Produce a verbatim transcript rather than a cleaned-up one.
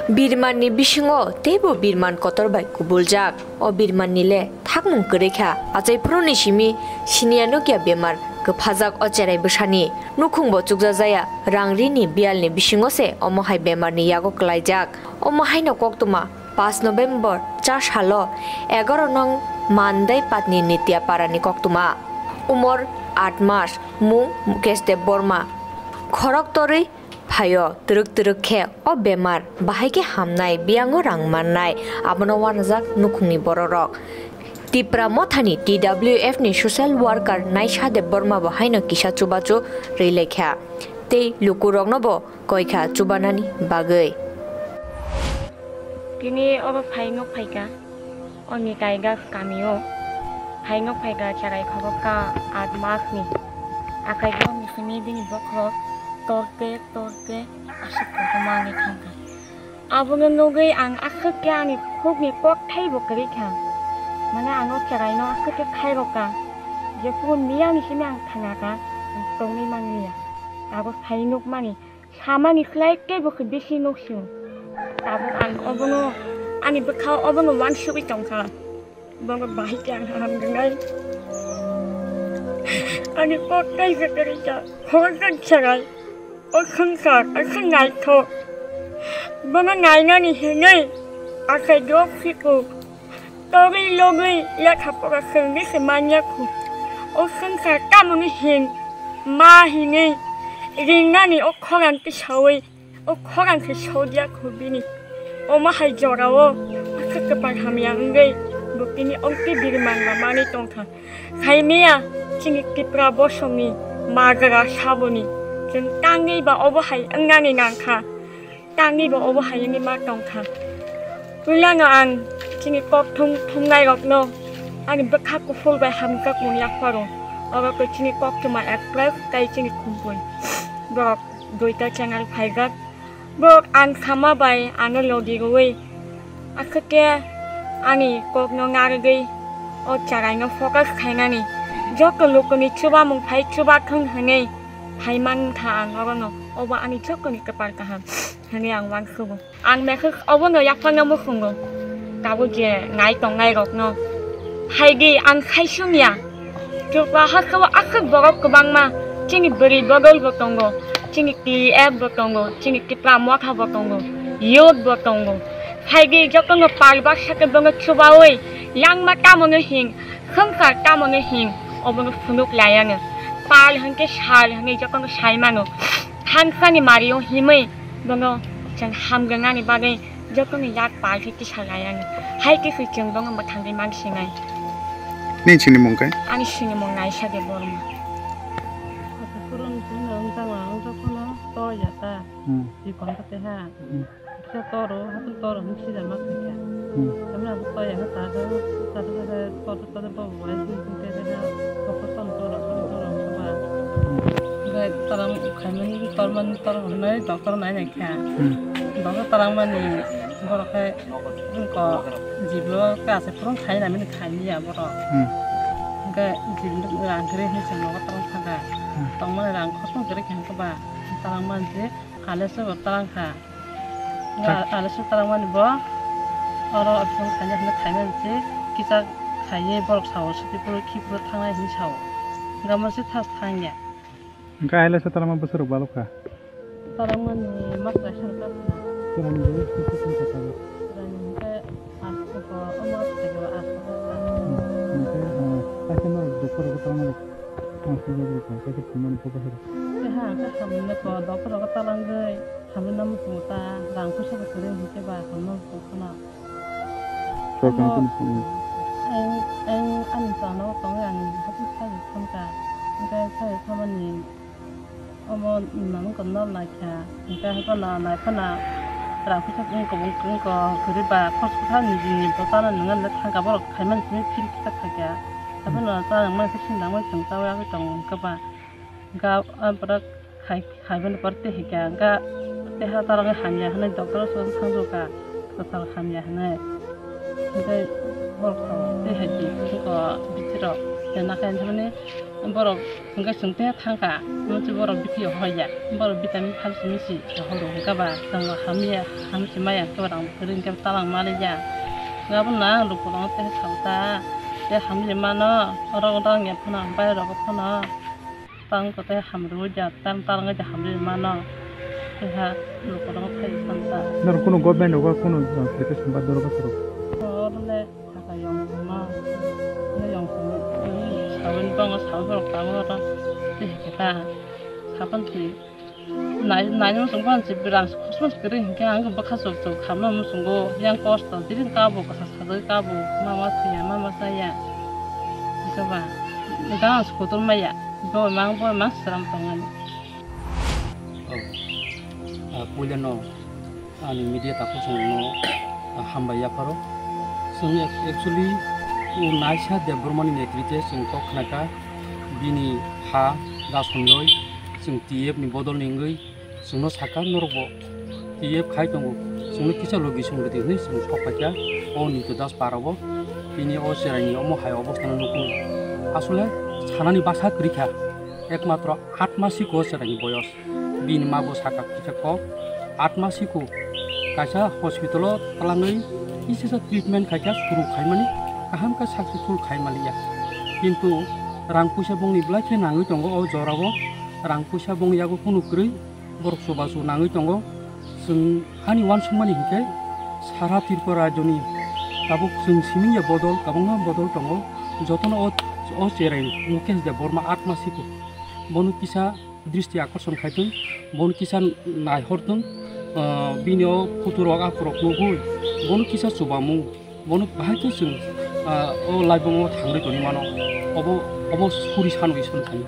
Birmanni bisingo teibo birman kotor bai kubuljak. O birmanni le thakmung kwrwi kha. Achai phuruni simi siniya nukya bemar kwphajak o cherai bwsani. Nukhungbo chukjajaya rang rini biyalni bisingo se omo hai bemarni yago kwlaijak. Omo haino koktwma paanch November cha salo egaroh nong Mandai Patni Nitya Parani koktwma. Umor aat mas, mung Mukesh Debbarma. Khorok torwi phaio twrwk twrwk khe o bemar bahai khe hamnai, biyango rang mannai, abono uanajak nukhungni bororok. Tipra Mothani T W F ni social worker Naisha Debbarma bo haino kisa chubachu rwi laikha tei lukurokno bo koikha chubanani bagwi. Tini obo phaino phaikha. O Nitya Parani kamio phaino phaikha cherai khoroksa aat masni. Akhai borokni simi bini bokhorok torte torte aswk kotorma wngwi thangkha. Abono nugwi ang aswk khe ani khukni kokthai bo kwrwi kha. Mane ang o cheraino aswk khe khairokha. Jephuru miyani simi ang thangakha, ang tongwi manliya. Abo sai nukmani. Samani slai teibo khe bisi nuksu. Tabuk ang obono, ani bwkha obono uansugwi tongkha. Bono bahai khe ang hamjaknai. Ani kok kaisa kwrwi kha. Hor khe cherai. O swngchar, o swng naithok. Bono nainani hinwi achaio phikuk. Togwi logwi lekha pora swrwngwi se manya khu. O swngchar tamoni hin ma hinwi ringnani o khorang tisawi o khorang se sodia khu bini. Omo hai jorao aswk kwpal hamya wngwi bo tini ongtwi biri mangma manwi tongkha. Hai miya chini Tipra bosongni magra saboni chwng tangwi ba obo hai wngnani nangkha. Tangwi bo obo hai wngwi ma tongkha. Puilano ang chini kok thum thumnairokno ani bwkha kuphur bai hamjakmung yapharo. Oro khe chini koktwma April tei chini khumpui. Borok duita channel phaijak. Borok ang sama bai ano logi rwui. Aswk khe ani kokno narwgwi o charaino focus khainani. Joto lukuni chubamung phai chubathung hwnwi phai mankha ang orono. Obo ani jotoni kwpal kaham. Hwnwi ang uansugo. Ang message obono yaphangna muchungo. Tabuk je nai tongnairokno. Phaidi ang khaisung ya. Tripura hasteo aswk borok kwbangma. Chini bwrwi bodol bo tongo. Chini T F bo tongo. Chini Tipra Motha bo tongo. Youth bo tongo. Phaidi jotono pal baksa khe bono chubaui. Langma tamono hing. Swngchar tamono hing. Obono phunuk layano. Pal hwnkhe sal hwnwi jotono saimano. Thansani mario himwi. Bono chwng hamjaknani bagwi jotoni yak pal khe kisa layani. Hai khe khe chwng bono mwthangwi mansinai. Nini sinimung khe? Ani sinimung Naisha Debbarma. Asa purun chwngno wngjakma wngjakhano toroya ta. Hmm. Bikon kate ha. Hmm. Kisa toro, hatul toro hwnwi sijama khaikha. Hmm. Tamni abo toya khe ta khe, ta khe, ta khe, toro, toro, bo, bo, bai, sing, sing, te, te, te, toro, toro, toro, toro, toro, toro. Hmm. Hwnkhe toro khaimani, tormani, toro hwnwi doctor nai nai kha. Hmm. Doctor twlangmani borok khe wngkha jiblo khe aswk phurung khai nai mani khai ya borok. Hmm. Hwnkhe jiblo rang kwrwi hwnwi chwng nogo twlang thangkha. Hmm. Tongmani rang khoroknwi kwrwi kha hwnkhe ba twlangmani je aleswk bo twlang kha. Hwnkhe tak. Aleswk twlangmani bo oro option khaina hwnwi khaimani se kisa khaiwi borok sao swtwi phuru khiphuru thangnai hwnwi sao. Hwnkhe omo se thas thang ya. Hwnkhe aile se twlangma bwswk rok balok kha? Twlangmani mas kaisa rok kha. Twlangni bagwi sukhe sukhe kha tabuk. Twlangni hwnkhe aswk o, omo thaigo aswk o kha. Hmm. Hwnkhe, ah, kaisa norok doctor rok twlangma rok thangswi bagwi rwkha, kaisa thwimani kok bahai rok. Tei ha hwnkhe hamya kho doctor rok twlangwi hamya no muchungo ta, rang puisa bo kwrwi hwnkhe ba hamya muchung kheno. Sorkar ni omo kunu phone. Ang, ang ani chwla o tongwi ang haphang sai phone kha. Hwnkhe sai khamani omo nang wngkha nw naikha. Hwnkhe haphano naiphano rang puisa wngkha, wngkha kwrwi ba khoroksa niji ni bwsano nwngnani thangkha borok khaimani simi phil kisa khaikha. Haphano chwla nangmani khe sini nangmani chwng chaui agwi tongo hwnkhe ba. Hwnkhe aboni pore khai, khaibani pore tei hai khe hwnkhe tei ha torogwi hamya hwnwi doctor o swngwi thangjakha, kwtal hamya hwnwi. Hwnkhe borok tei hai di hwnkhe bichirok je nakha hwnwi thangmani Borok hwnkhe chwng tei thangkha, hwnwi borok bithi hoya. Borok vitamin phalsi misi horo hwnkhe ba chwng hamya, hamsi maya hwnkhe ba rang kwrwi hwnkhe talang maliya. Gabon na lukurok tei salta, tei hamya mano, oro rang ya phano, bai rok phano, tang ko tei hamrwi ja, tang talang ja hamya mano. Tei ha lukurok phai salta. Nor kuno government rogo kuno application ba dorok asoro. Oro le Saka yong tongma, yong tongma, sabun tongo, sabun rok tongo oro, tei hwnkhe ta, sabun twi, nai, nai muchung phano se berang se khosmos kwrwi hwnkhe ang bwkha chuk chuk khamna muchungo, yang kosto, tini kabo, kwsa sajagwi kabo, mama thwiya, mama chaya, hwnkhe ba, gang se kotor maya, bo mang, bo mang sram tongmani. Oh. Ah, puila no. Ani media takhuk chwngno, ah, hambai yapharo. Chwng ac-, actually o naisa Debbarmani netrite chwng kok khnakha, bini ha gasonjoi chwng T F ni bodol ni wngwi chwngno sakha, norokbo T F khai tongo, chwngno kisa logi song rwdi hwnwi chwng sok paikha o Nitu Das parao. Bini o cheraini omo hai obostano nukgo. Asole sanani bwsa kwrwi kha, ekmatro aat masiko cheraini boyos. Bini ma bo sakha kisa kok, aat masiko kaisa hospital-o twlangwi kisisa treatment khaikha, suru khaimani kaham khe successful khai manliya. Kintu rang puisa bongni belai khe nangwi tongo o jorao, rang puisa bong yago kunu kwrwi, borok chubachu nangwi tongo. Chwng ani uansukmani hinkhe sara Tripura rajyoni tabuk chwng simi ya bodol, kwbangma bodol tongo. Jotono o, o cherai Mukesh Debbarma aat masiko bono kisa dristi akorson khaitwng, bono kisa naihortwng, ah, bini o photo rok aphuru rok nugwi, bono kisa chubamung, bono bahai khe chwng, ah, o laibung o thangwi tongwi mano, obo, obo suri sanwi song thani.